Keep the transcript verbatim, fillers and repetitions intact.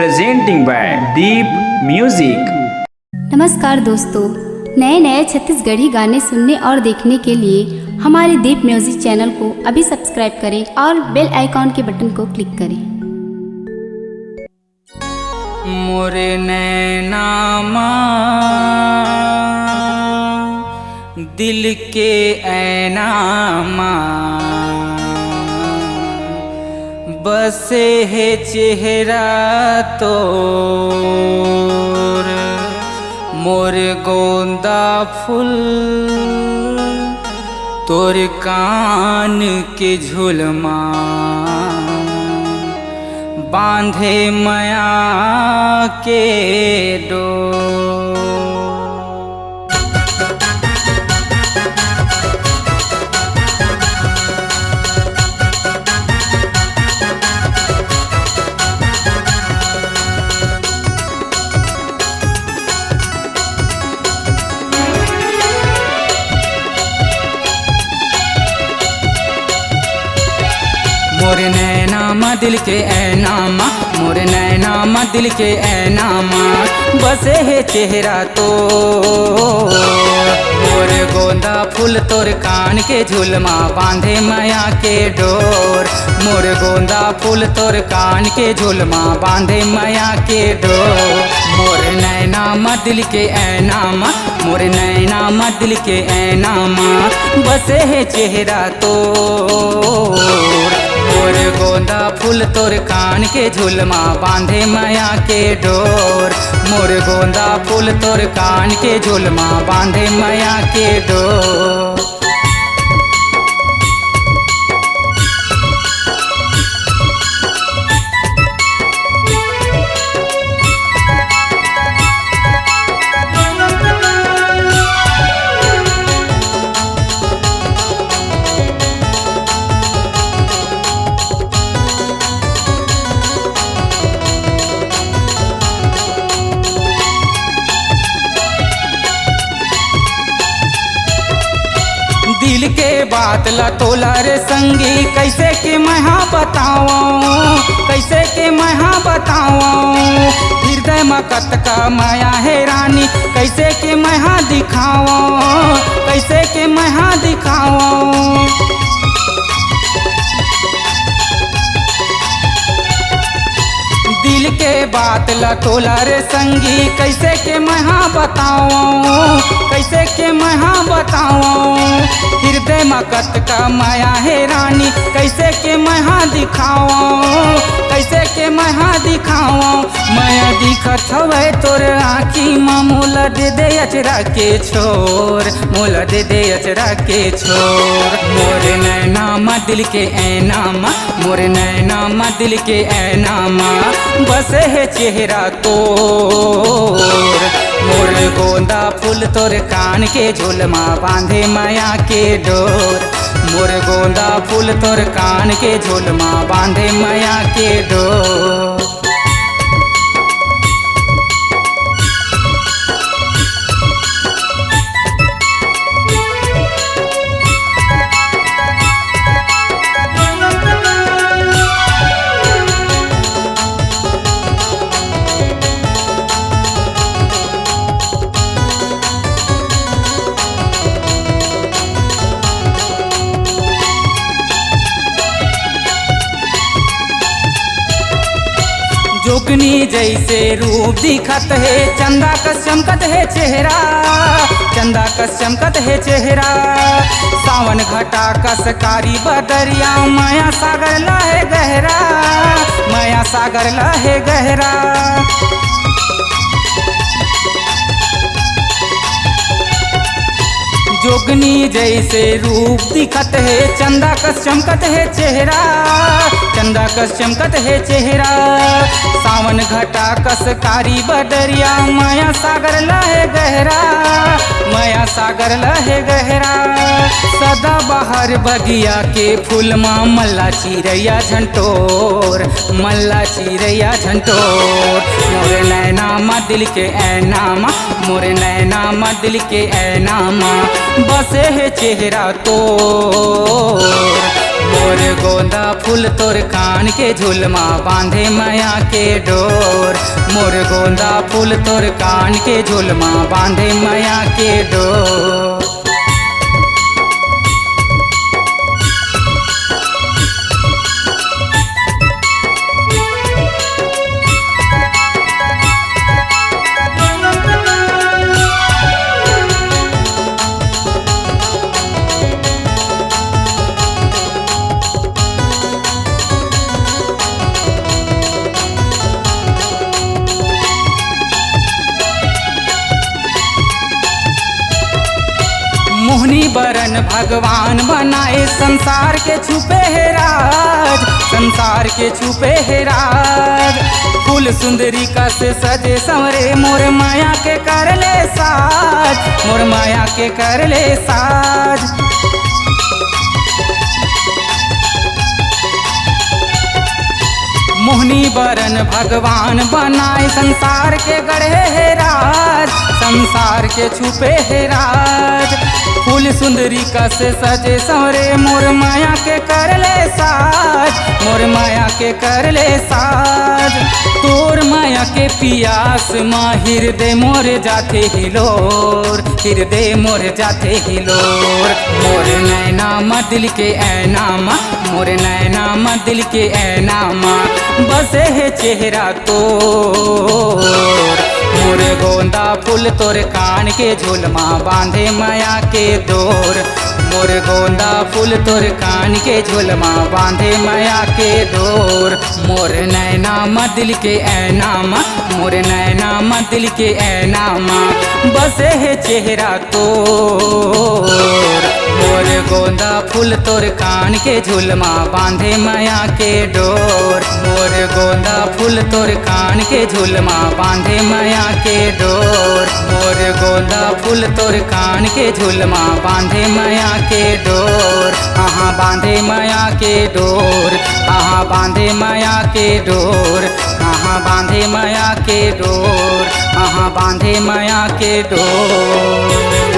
Presenting by Deep Music। नमस्कार दोस्तों, नए नए छत्तीसगढ़ी गाने सुनने और देखने के लिए हमारे दीप म्यूजिक चैनल को अभी सब्सक्राइब करें और बेल आइकॉन के बटन को क्लिक करें। मोर नैना मा, दिल के ऐना मा, बसे हे चेहरा तोर। मोर गोंदा फूल तोर कान के झुलमा, बांधे मया के डोर। मोर नैना मा दिल के ऐना मा, मोर नैना मा दिल के ऐना मा, बसे हे चेहरा तोर। मोर गोंदा फूल तोर कान के झुलमा, बांधे मया के डोर। मोर गोंदा फूल तोर कान के झुलमा, बांधे मया के डोर। मोर नैना मा दिल के ऐना मा, मोर नैना मा दिल के ऐना मा, बसे हे चेहरा तोर। मोर गोंदा फूल तोर कान के झुलमा, बांधे मया के डोर। मोर गोंदा फूल तोर कान के झुलमा, बांधे मया के डोर। दिल के बात ला तोला रे संगी, कैसे के मैं हा बतावं, कैसे के मैं हा बतावं। हृदय म कतका मया हे रानी, कैसे के मैं हा दिखावं, कैसे के मैं हा दिखावं। दिल के बात ला तोला रे संगी, कैसे के मैं हा बतावं, कैसे के मैं हा बतावं। हृदय म कतका मया हे रानी, कैसे के मैं हा दिखावं, कैसे के मैं हा दिखावं। मया दिखत हवय तोर आँखी म, मोला दे दे अचरा के छोर, मोला दे दे अचरा के छोर। मोर नैना म दिल के ऐना म, मोर नैना म दिल के ऐना म, बसे हे चेहरा तोर। मोर गोंदा फूल तोर कान के झुलमा, बांधे मया के डोर। मोर गोंदा फूल तोर कान के झुलमा, बांधे मया के डोर। जोगनी जैसे रूप दिखत हे, चंदा कस चमकत हे चेहरा, चंदा कस चमकत हे चेहरा। सावन घटा कस कारी बदरिया, मया सागर लहे गहरा, मया सागर लहे गहरा। जोगनी जैसे रूप दिखत हे, चंदा कस चमकत हे चेहरा, चंदा कस चमकत हे चेहरा। सावन घटा कस कारी बदरिया, मया सागर लहे गहरा, मया सागर लहे गहरा। सदा बहार बगिया के फूल मा मल्ला चिरैया झंटोर, मल्ला चिरैया झंटोर। मोर नैना मा दिल के ऐना मा, मोर नैना मा दिल के ऐना मा, बसे हे चेहरा तोर। मोर गोंदा फूल तोर कान के झुलमा बांधे मया के डोर, मोर गोंदा फूल तोर कान के झुलमा बांधे मया के डोर। मोहनी बरन भगवान बनाए, संसार के छुपे हे राज, संसार के छुपे हे राज। फूल सुंदरी कस सजे संवरे, मोर मया के कर ले साज, मोर मया के कर ले साज। मोहनी बरन भगवान बनाए, संसार के गढ़े हे राज, संसार के छुपे हे राज। फूल सुंदरी कस सजे संवरे, मोर मया के कर ले साज, मोर मया के कर ले साज। तोर मया के पियास मा हिरदे मोर जाथे हिलोर, हिरदे मोर जाथे हिलोर। मोर नैना मा दिल के ऐना मा, मोर नैना मा दिल के ऐना मा बसे हे चेहरा तोर। मोर गोंदा फूल तोर कान के झुलमा बांधे मया के डोर, मोर गोंदा फूल तोर कान के झुलमा बांधे मया के डोर। मोर नैना मा दिल के ऐना मा, मोर नैना मा दिल के ऐना मा बसे हे चेहरा तोर। मोर गोंदा फूल तोर कान के झुलमा बांधे मया के डोर, मोर गोंदा फूल तोर कान के झुलमा बांधे मया के डोर। मोर गोंदा फूल तोर कान के झुलमा बांधे मया के डोर, आहा बांधे मया के डोर, आहा बांधे मया के डोर, आहा बांधे मया के डोर, आहा बांधे मया के डोर।